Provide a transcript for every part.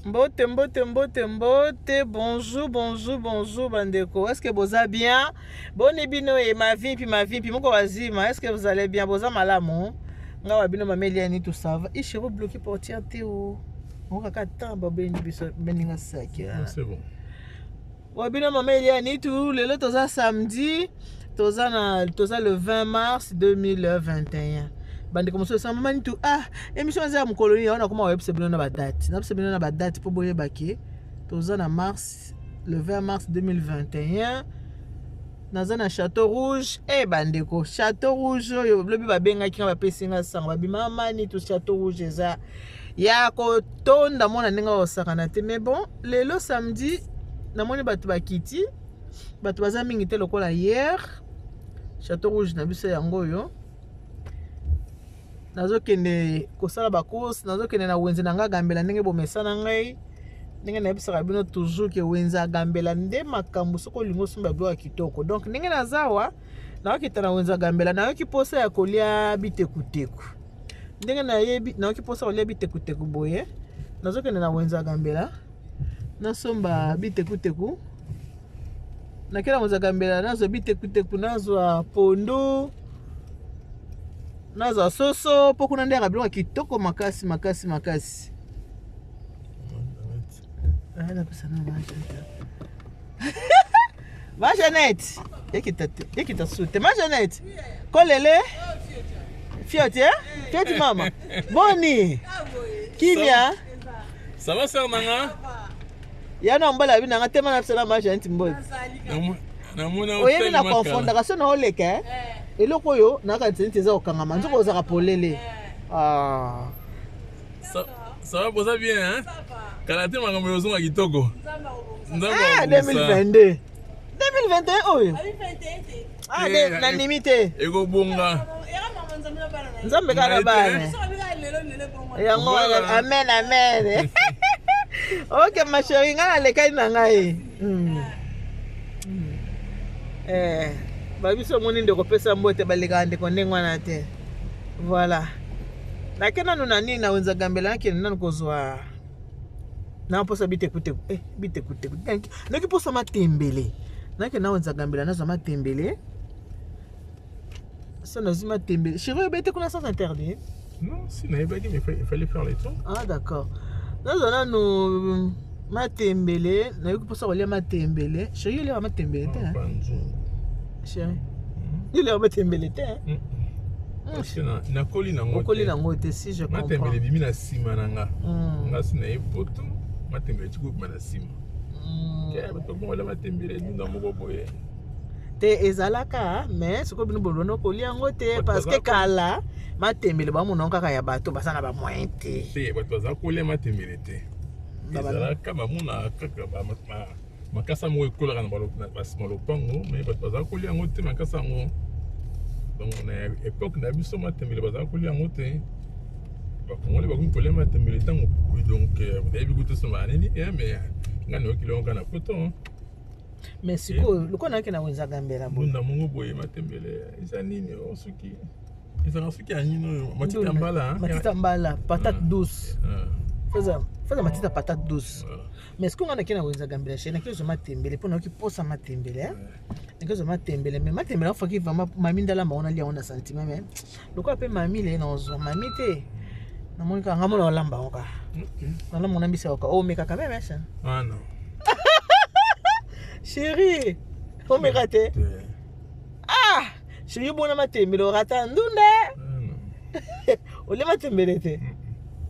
Mbote, mbote, mbote, mbote. Bonjour, bonjour, bonjour, bandeko. Est-ce que boza bien? Boni bino e mavimpi, mavimpi. Moko wazima. Est-ce que vous allez bien? Boza malamu? Nga wa bino mama Eliane tout ça va. Ishi bloqué portière te o. Moko kaka temps ba bendi biso beninga saki. C'est bon. Wa bino mama Eliane tout lelo toza samedi, toza na toza le 20 mars 2021. Bandeko mosusu esanga mama nitu ah émission eza ya mokolo nini wana koma oyebisa bino na badate nabisa bino na badate mpo boyeba ke toza na mars le 20 mars 2021 naza na Château Rouge. E bandeko, Château Rouge oyo lobi babengaki nga, bapesi nga sango, babima mama nitu Château Rouge eza ya kotonda mona ndenge bakosakana te. Mais bon, lelo samedi namoni bato bakiti, bato baza mingi te lokola hier. Château Rouge na biso yango oyo. Nazokende kosala bacourse, nazokende na wenze na nga Gambela, ndenge bomesana ngai, ndenge nayebisaka bino toujours ke wenze ya Gambela nde makambo soki olingi osomba biloko ya kitoko. Donc ndenge naza awa, naokita na wenze ya Gambela, nayoki mposa ya kolia bitekuteku. Ndenge nayebi, nayoki mposa kolia bitekuteku boye, nazokende na wenze ya Gambela nasomba bitekuteku. Nakenda wenze ya Gambela nazwa bitekuteku, nazwa pondu, nazwa soso, mpo kuna nde yaka biloko ya kitoko makasi makasi makasi. Ma Jeannette, ekita su te. Ma Jeannette, kolele fioti, eh? Fioti mama, boni kimia? Ça va, sœur nanga? Ya na mbala bi nanga tema na bisala ma Jeannette mboli. Namona. Oyebi na confondaka so na oleka, eh? Eloko oyo nakanisa neti eza kokangama, nzoka ozalaka polele. Ah. Ça va, boza bien, hein? Kala te makambo ezonga kitoko. Ah, 2022, 2021 oyo. Ah, nandimi te. Ekobonga. Nzambe kaka na bana yango wana. Amen, amen. Ok, ma chérie, ngai nalekani na ngai. Eh, babiso omoni ndeko pesa mbote, balekaka ndeko ndenge wana te. Voilà, nake nanu na nini na wenza Gambela, nakende nanu kozwa na mposa bitekuteku, eh, bitekuteku noki mposa matembele. Nakende na wenza Gambela nazwa matembele. So nazwi matembele, chéri, oyebi te kuna sens interdit? Non, si nayebaki, mais il fallait faire les tours. Ah d'accord, nazwa nanu matembele, nayoki mposa kolia matembele. Chéri, oliaka matembele te? Chéri, oliaka matembele te? Parce que nakoli nango. Okoli nango te, si je comprends. Matembele ebimi na nsima na nga. Nga si naye poto, matembele etiki kobima na nsima. Bato bakomola matembele ndunda moko boye. Te, ezalaka, mais sikoyo bino bolona kolia yango te, parce que kala matembele bamona kaka ya bato baza na bamoyen te. Te, bato baza kolia matembele te. Ezalaka bamonaka kaka makasa moko ekolaka na nsima lopango, mais bato baza kolia yango te makasa yango. Donc na époque na biso matembele bazala kolia yango te. Bakongoli bakomi kolia matembele ntango, donc nayebi kutu so nini, mais ngai nayokili yango kaka na poto. Mais sikoyo lokola nayaki na wenza Gambela boye, ndunda mongo boye, matembele eza nini? O soki ezalaka soki ya nini oyo, matita mbala. Matita mbala, patate douce. Faza matita, patate douce. Mais sikoyo ngai nake na wenza Gambela, chéri, nake ozwa matembele mpo nayoki posa matembele. Nake ozwa matembele, mais matembele afaki vraiment mami ndalamba wana lia yango na sentiment. Mais lokola mpe mami le nazwa mami te, namoni kaka ngai mona olamba yango kaka, nalamba na mbisi kaka. Omeka quand même ça? Ah non. Chéri, omeka te? Ah chéri, bona matembele orata ndunda, olia matembele te?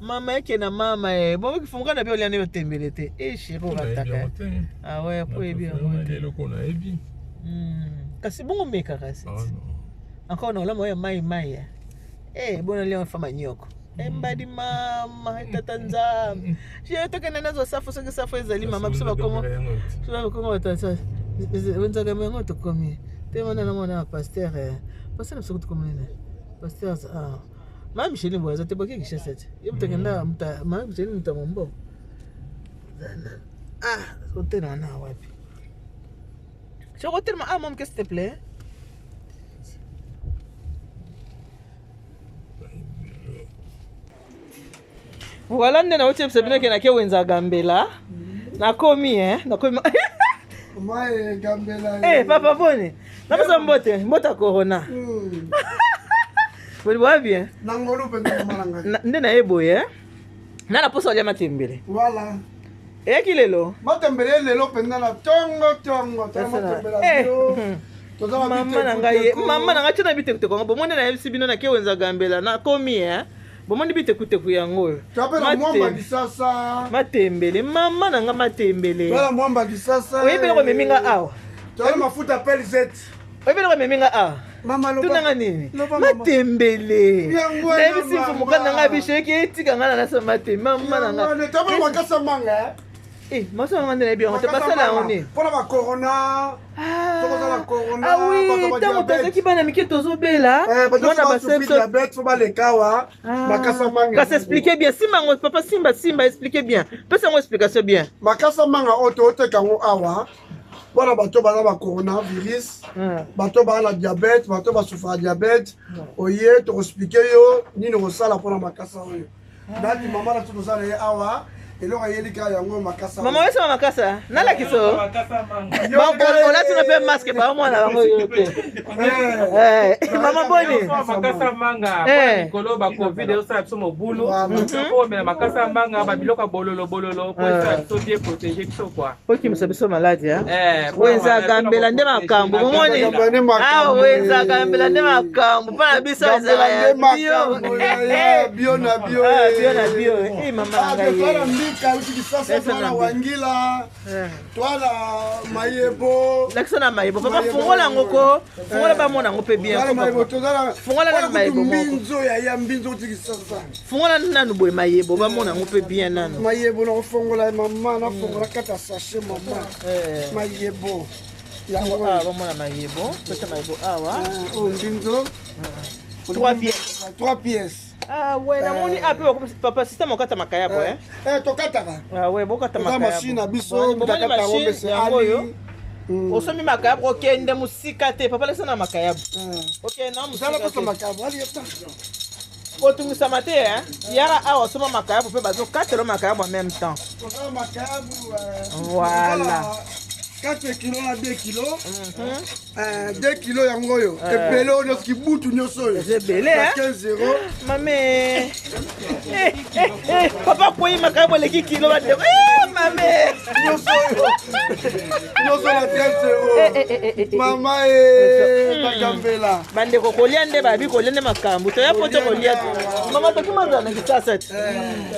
Mama eke na mama e bongo kifunga na bi olia nde matembele te? E chéri, orataka. Ah ouais, po oyebi yango te. Eloko nayebi. Kasi bongo meka kasi encore na olamba oyo mai mai ya e bona lia fa manioko embadi mama tata Nzambe. Chéri, tokende nazwa safu soki safu ezali. Mama, biso bakongo, biso bakongo, bato wenzaka yango. Tokomi te wana na mwana ya pasteur, pasteur na biso. Tokomi nini, pasteur? Ah, mama Micheline boye aza te, boke Kinshasa te. Ye moto akenda, mama Micheline moto ya mombo. Ah, otelema na wapi? Chéri, otelema. Ah moke, s'il te plaît. Voilà nde nauti yebisa bino ke nake wenza gambela. Nakomi eh, nakomi. Mai gambela. Eh papa boni. Napesa mbote, mbote ya corona. Boni boa bien. Na ngolu mpenza mama na ngai. Nde naye boye eh. Na na posa olia matembele. Voilà. Eyaki lelo. Matembele lelo mpenza na tongo tongo. Tala matembele Eh. yo. Mama na ngai, mama na ngai tina bitekuteku yango. Bomoni nayebisi bino nake wenza gambela nakomi eh. Bomoni bitekuteku yango oyo. Twapela mwamba kisasa. Matembele, mama na nga matembele. Twala mwamba kisasa. Oyebi eloko ememi nga awa. Twala mafuta PLZ. Oyebi eloko ememi nga awa. Mama loba. Tuna nga nini? Loba, mama. Matembele. Yango wana, Nayebisi mama. mfumu na nga bisheki etika nga na nasa matembe mama na nga. Twapela makasa manga. Eh, masa nga nde nayebi yango te basala yango nini? Mpona ba corona. Tokozala corona, Ah oui, bato ba ntango diabète. tozalaki bana mike tozobela mwana basubir diabète fo baleka awa makasa manga. Kasi explique bien, simba yango papa, simba simba, explique bien, pesa yango explication bien. Makasa manga oyo tooteka yango awa mpona bato baza ba coronavirus, bato baza na diabète, bato basufra diabète. Oye, tokoexpliquer yo nini kosala mpona makasa oyo. Nati mama na biso toza na ye awa, eloko ayeli kaka yango, makasa. Mama oyesama makasa nalakisa Makasa manga. olati na mpe masque, baomwana bango yo te. Eh, mama boni? Makasa manga Eh. mpona likolo ba Covid ezosala biso mobulu. Voilà. Po omela makasa manga, babiloko ya bololo bololo, po esala biso bien, protéger biso quoi. Okimisa biso maladi. Eh, mpona Wenza wana, gambela nde mpona makambo. koprotéger. Bomoni? Gambela nde makambo. Ah, wenza gambela nde makambo mpona biso ezala ya bio. Ya bio na bio. Ah, bio na bio. Eh, mama na ngai Twala ye. mbika uti Kisasa. Esa na Twala mbika. wangila, twala mayebo. Lakisa na mayebo papa. Mayebo. Fungola yango ko, fungola, bamona yango mpe bien. Twala mayebo, tozala Fungola nanu mayebo moko. Mbinzo ya mbinzo uti Kisasa. Fungola nanu boye mayebo, bamona yango mpe bien nanu. Mayebo nakofongola mama, nafongola kati ya sachet mama. Eh. Mayebo yango. Awa bamona mayebo, pesa mayebo awa. Oyo mbinzo. Trois pièces. 3 pièces. Ah ouais, namoni a mpe papa système okata makayabo eh. Eh, tokataka. Ah ouais, bokata Toza makayabo. machine na biso. Bomoni Tokataka yango. machine Mbese yango oyo. ali. Osombi makayabo, okende mosika te papa, lakisa na makayabo, okende na Zala mosika posa te. makabo ali eta. Kotungisama te eh. Yaka awa, osomba makayabo mpe bazokatela makayabo en même temps. Toza makayabu. Voilà. 4 kilo na 2 kilo. 2 kilo yango oyo ebele, oyo nyonso kibutu nyonso oyo. Eza ebele, Na eh? 15 euro. Mame. Eh, eh, eh, papa akwei makayabo eleki kilo bandeko. Eh, mame. Nyonso oyo nyonso na 30 euro. Eh, eh, eh, eh, eh. Mama e bagambela. Bandeko, kolia nde babi, kolia nde makambo. Toya po to kolia te mama, toki mazala na Kisasa te.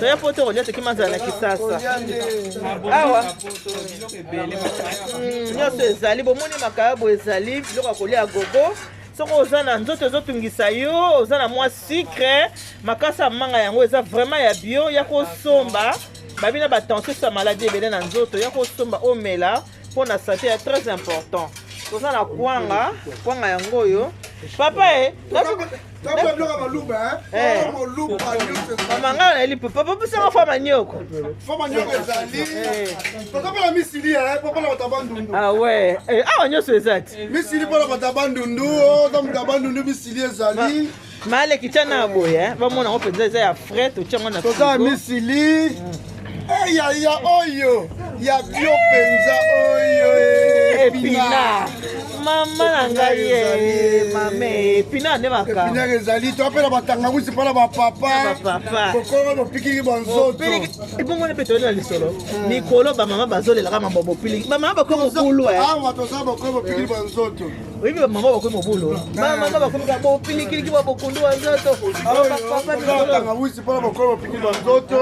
Toya po to kolia, toki mazala na Kisasa. Kolia nde. Awa. Biloko ebele, makaya. Nyonso ezali, bomoni makayabo ezali, biloko ya kolia ya gogo. Soki oza na nzoto ezotungisa yo, oza na mwa sucre, makasa ya manga yango eza vraiment ya bio. Ya kosomba, babi na batension ya maladi ebele na nzoto, ya kosomba omela mpo na santé ya très important. Toza na kwanga, kwanga yango oyo papa e. Toza biloko ya baluba. Eh. Moluba nyonso. Mama ngai nayeli papa, pesanga fa manioko. Fo manioko ezali. Toza mpona misili po mpona bato ya Bandundu. Ah ouais. Eh, awa nyonso eza ti. Misili mpona bato ya Bandundu, oza moto ya Bandundu, misili ezali. Maleki tia na boye, bamona yango mpenza eza ya frais, totia yango na Toza ya frigo. misili eyaya oyo ya bio mpenza oyo. Épinard, mama na ngai ye, mama épinard nde makambo. Épinard ezali. Toa mpe na batangawisi mpona bapapa. Bapapa. Kokolo bopikiki banzoto. Ebongo mpe toyeli na lisolo mikolo, bamama bazolelaka mambo bopiliki, bamama bakomi mobulu. Awa toza bokolo bopikili banzoto. Oyebi bamama bakomi mobulu, bamama bakomi kaka bopilikiliki bwa bokundu wa nzoto. Bapapa Toza mikolo. batangawisi mpona bokolo bopikili banzoto.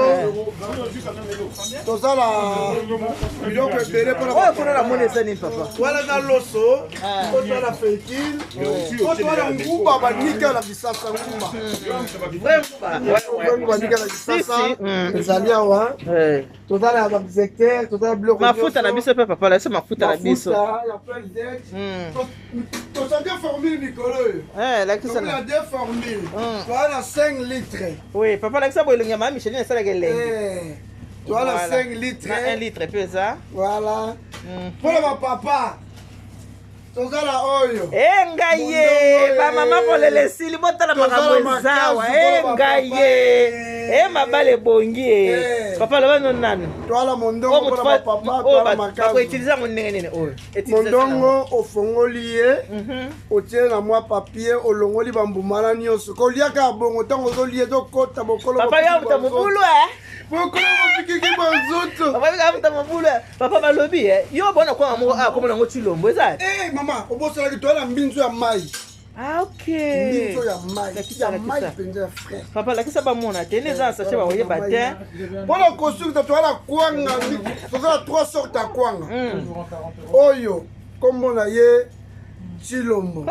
Toza na biloko ebele mpona. Oyo kuna namoni eza nini papa? Wana eza loso. Oyo toza na fenkil, oyo toza na nguba banika na Kisasa, nguba. Vrai nguba. Nguba banika na Kisasa. Si, si. Ezali awa. Toza na basecteur, toza na biloko. Mafuta na biso mpe papa, la biso mafuta na biso. Mafuta ya PLZ. Toza deux formule mikolo oyo. Eh, lakisa tokola na deux formule. Toza na 5 litres. Oui papa, lakisa boye elongi ya mama Micheline esalaka elengi. Eh, toza na Voilà. 5 litres. Na 1 litre mpe eza. Voilà, mpona bapapa. Tozala oyo. E ngai ye, bamama kolela esili, botala makambo ezawa. E ngai ye, e mabala ebongi e. Papa, loba no nanu. Toala mondongo mpona bapapa, toala makazu. Bakoutilize yango ndenge nini oyo? Mondongo ofongoli ye, otie na mwa papier, olongoli bambuma na nyonso, kolia kaka bongo. Ntango ozolia, ezokota bokolo. Papa, yo muta mobulu e. Bokolo bopikiki banzoto. Papa, yo muta mobulu e. Papa, balobi e yo bona kwanga moko a komona yango Tshilombo eza. Eh mama, obosanaki, toala mbinzo ya mai. Ah, ok. Mbinzo ya mai, ya mai mpenza ya frais. Papa, lakisa bamona te nde eza na sachet, bakoyeba te. Mpona kosukisa, toala kwanga. Tozala trois sorte ya kwanga. Oyo nkombo na ye Tshilombo.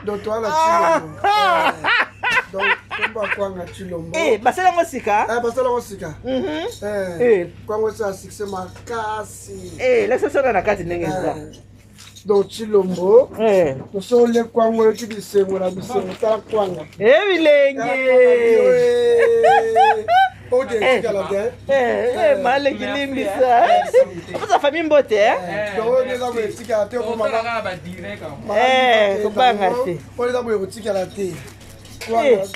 Donc toala Tshilombo, donc nkombo ya kwanga Tshilombo. Basala yango sika. Basala yango sika. Kwanga esala succès makasi. Lakisa biso na kati ndenge eza. Donc Tshilombo, tosole kwango, oyoki bisengo na bisengo. Tala kwanga. E bilenge. Oyo etikala te. Maleki, limbisa, opesa famille mbote. Donc oyo eza boye, etikala te. Kobanga te. Oyo eza boye, kotikala te.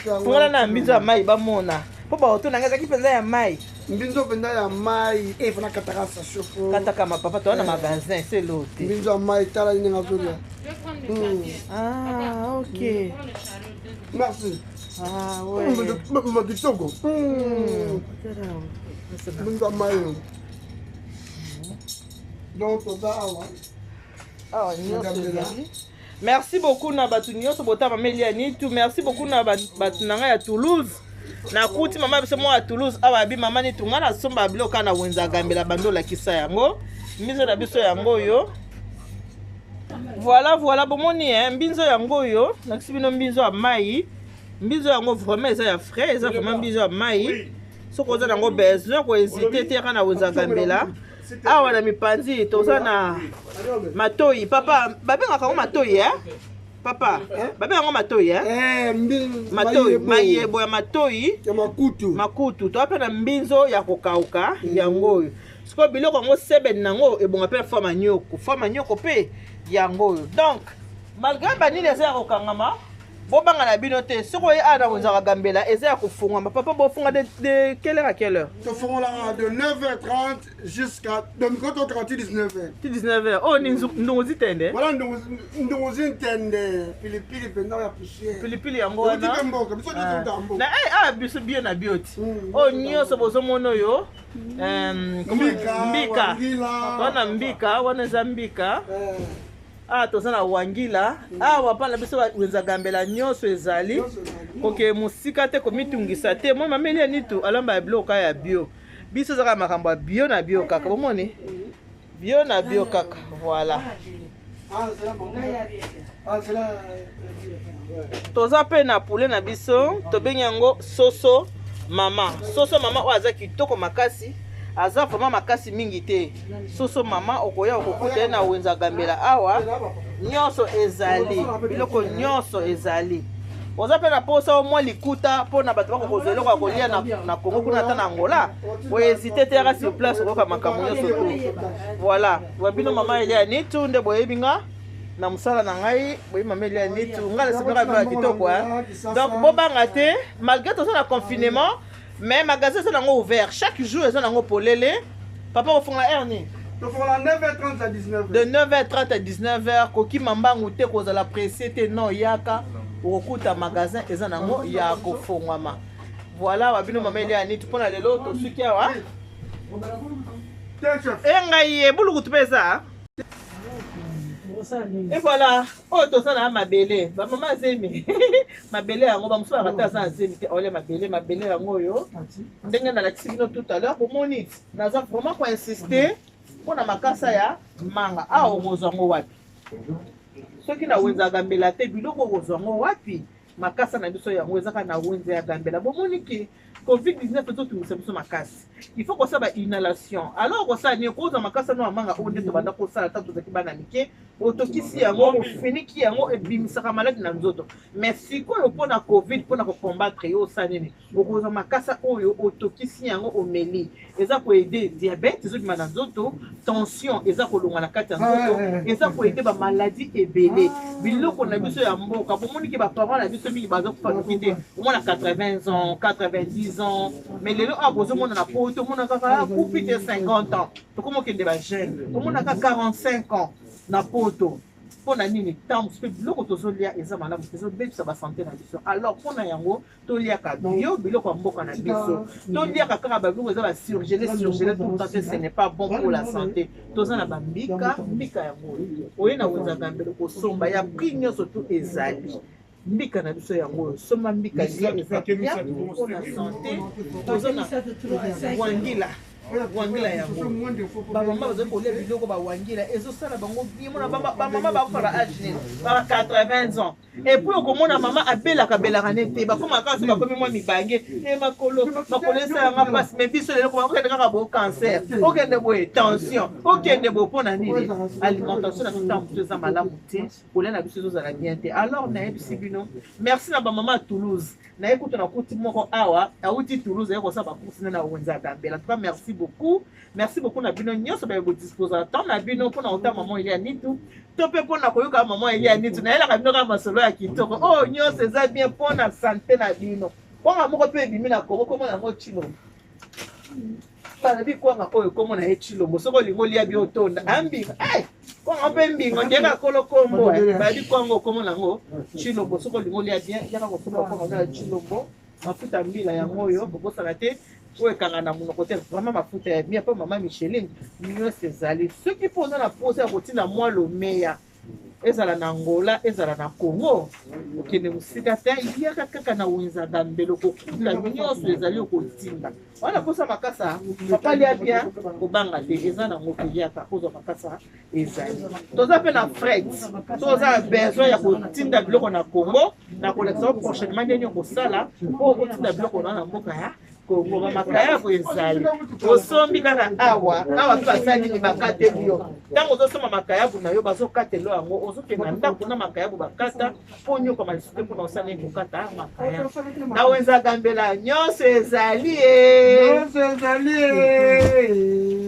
Fungola na mbinzo ya mai, bamona mpo baoto na ngai ezalaki mpenza ya mai. Mbinzo mpenza ya mai e fana kataka sachet po. Kataka mapapa, toza na magasin selo te. Mbinzo ya mai, tala ndenge azolia. Ah, ok. Merci. Ah ouais. Kitoko, mbinzo ya mai. Donc toza awa. Awa nyonso ezali. Merci beaucoup na bato nyonso bota mama Elia Nitu. Merci beaucoup na bato na ngai ya Toulouse. Nakuti mama biso moko ya Toulouse awa, abi mama Nitu, ngai nasomba biloko kaka na wenze agambela bando. Olakisa yango, mbinzo na biso yango oyo. Voilà, voilà, bomoni e mbinzo yango oyo nakisi bino, mbinzo ya mai. Mbinzo yango vraiment eza ya frais, eza vraiment mbinzo ya mai. Soki oza nango besoin, kohésite te, kaka na wenze agambela. Awa na mipanzi toza na matoi. Papa, babengaka yango matoi e? Papa, babengaka yango matoi e? Matoi, mayebo ya matoi. Ya makutu. Makutu. Toza mpe na mbinzo ya kokauka yango oyo. Sikoyo biloko yango sebene nango ebonga mpe fwa manioko, fwa manioko mpe yango oyo. Donc malgré banini eza ya kokangama, bobanga na bino te. Soki oye awa na wenzaka gambela, eza ya kofungwama. Papa, bofunga de quelle heure à quelle heure? Tofungolaka de 9h30 jusqu'à, donc mikolo tokaka ti 19h. Ti 19h. Oyo ni ndungu tende. Voilà, ndungu ntende, pilipili mpenza ya poussière. Pilipili yango wana. Mpe mboka biso nyonso mboka. Na ah, biso bio na bio ti. Oyo nyonso bozomona oyo mbika wana, mbika wana eza mbika. Awa toza na wangila awa mpa na biso wenza gambela nyonso ezali. Kokee mosika te, komitungisa te. Moi mama Elia Nitu alamba ya biloko ya bio. Biso ezaka makambo ya bio na bio kaka. Bomoni, bio na bio kaka. Voilà, toza mpe na poulet na biso, tobengi yango soso mama. Soso mama oyo aza kitoko makasi, aza vraiment makasi mingi te. Soso mama, okoya okokuta ye na wenza gambela. Awa nyonso ezali, biloko nyonso ezali. Oza mpe na posa o mwa likuta mpona bato bakokozwa eloko ya kolia na Congo kuna, ata na Angola, bohésite te, yaka sur place, okoyoka makambo nyonso tu. Voilà, wa bino mama Elia Nitu nde boyebi nga na mosala na ngai. Boyebi mama Elia Nitu, ngai nasepelaka biloko ya kitoko. Donc bobanga te, malgré toza na confinement, mais magasin eza nango ouvert chaque jour, eza nango polele. Papa, ofunga heure nini? Tofongola 9h30 à 19h. De 9h30 à 19h. Kokima mbangu te, kozala pressé te, non, yaka okokuta magasin eza nango ya kofongwama. Voilà, wa bino mama Elia Nitu mpona lelo tosuki awa. E ngai ye bulukutu mpe eza. Et voilà, oyo toza na mabele, bamama azemi mabele yango, bamosusu bakata aza na zemi te, olia mabele. Mabele yango oyo ndenge nalakisi bino tout à l'heure, bomoni naza vraiment koinsiste mpona makasa ya manga. Awa okozwa yango wapi soki na wenze ya gambela te? Biloko okozwa yango wapi? Makasa na biso yango ezaka na wenze ya gambela. Bomoni ke COVID-19 ezotungisa biso makasi, il faut kosala ba inhalation. Alors okosala nini? Kozwa makasa no ya manga oyo nde tobanda kosala ntango tozalaki bana mike. Otokisi yango, ofiniki yango, ebimisaka maladi na nzoto. Mais sikoyo mpona Covid, mpona kocombattre yo, osala nini? Okozwa makasa oyo, otokisi yango, omeli. Eza koaider diabète ezobima na nzoto, tension eza kolongwa na kati ya nzoto, eza koaider bamaladi ebele. Biloko na biso ya mboka, bomoniki baparent na biso mingi baza kufa noki te. Omona 80 ans, 90 ans, mais lelo awa bozomona na poto, omona kaka akufi te 50 ans. Tokoma okende bajeune, omonaka 45 ans na poto. Mpo na nini? Ntango mosusu mpe biloko tozolia eza malamu te, ezobebisa basante na biso. Alors mpo na yango toliaka bio, biloko ya mboka na biso. Toliaka kaka babiloko eza basurgelé, surgelé tout le temps te, ce n'est pas bon pour la santé. Toza na bambika, mbika yango oye na wenza Gambelo kosomba ya prix nyonso tu ezali. Mbika na biso yango oyo, somba mbika, lia, eza bien mpona santé. Toza na wangila, wangila yango bamama bazali kolia biloko bawangila, ezosala bango bien. Mona bamama bakufa ba age nini? Baka 80 ans. Et puis okomona mama abelaka belaka ne te, bakoma kaka so bakomi mwa mibange e makolo, makolo esalanga mpasi. Mais biso lelo okende kaka bo cancer, okende boye tension, okende boye. Mpo na nini? Alimentation na biso ntango mosusu eza malamu te, kolia na biso ezozala bien te. Alors nayebisi bino merci na bamama ya Toulouse. Naye kutu nakuti moko awa awuti Toulouse, aye kosala bacourse nde na wenze ya Gambela. En tout cas merci beaucoup, merci beaucoup na bino nyonso baye bodisposaka temps na bino mpona kotala mama Elia Nitu to mpe mpona koyoka mama Elia Nitu. Nayelaka bino kaka masolo ya kitoko oyo nyonso eza bien mpona sante na bino. Kwanga moko mpe ebimi na Kongo, komona yango Chilombo. Balobi kwanga oyo kombo na ye Chilombo. Soki olingi olia bi otonda ambingo, kwanga mpe mbingo ndenge akolo kombo. Bayebi kwanga okombo nango Chilombo. Soki olingi olia bien, yaka kosomba kwanga ya Chilombo. Mafuta mbila yango oyo, bobosana te, oyo ekanga na monoko te, vraiment mafuta ya bien. Mpo mama Micheline nyonso ezali. Soki mpo oza na mposa ya kotinda mwa lomeya, ezala na Angola, ezala na Congo, okende mosika te, yaka kaka na wenza Gambelo, kokuta nyonso ezali. Okotinda wana posa makasa, papa lia bien, kobanga te, eza nango te. Yaka kozwa makasa ezali. Toza mpe na fret. So oza na besoin ya kotinda biloko na Congo, na kolakisa prochainement ndenge okosala mpo okotinda biloko na mboka ya Kongo. Bamakayabo ezali, osombi kaka awa awa mpe basali nini? Bakateli yo. Ntango ozosomba makayabu na yo, bazokatelo yango, ozokende na ndako na makayabu bakata, mpo nyokoma lisusu te mpona osala nini? Kokata makayabu. Na wenza Gambela nyonso ezali e. Nyonso ezali.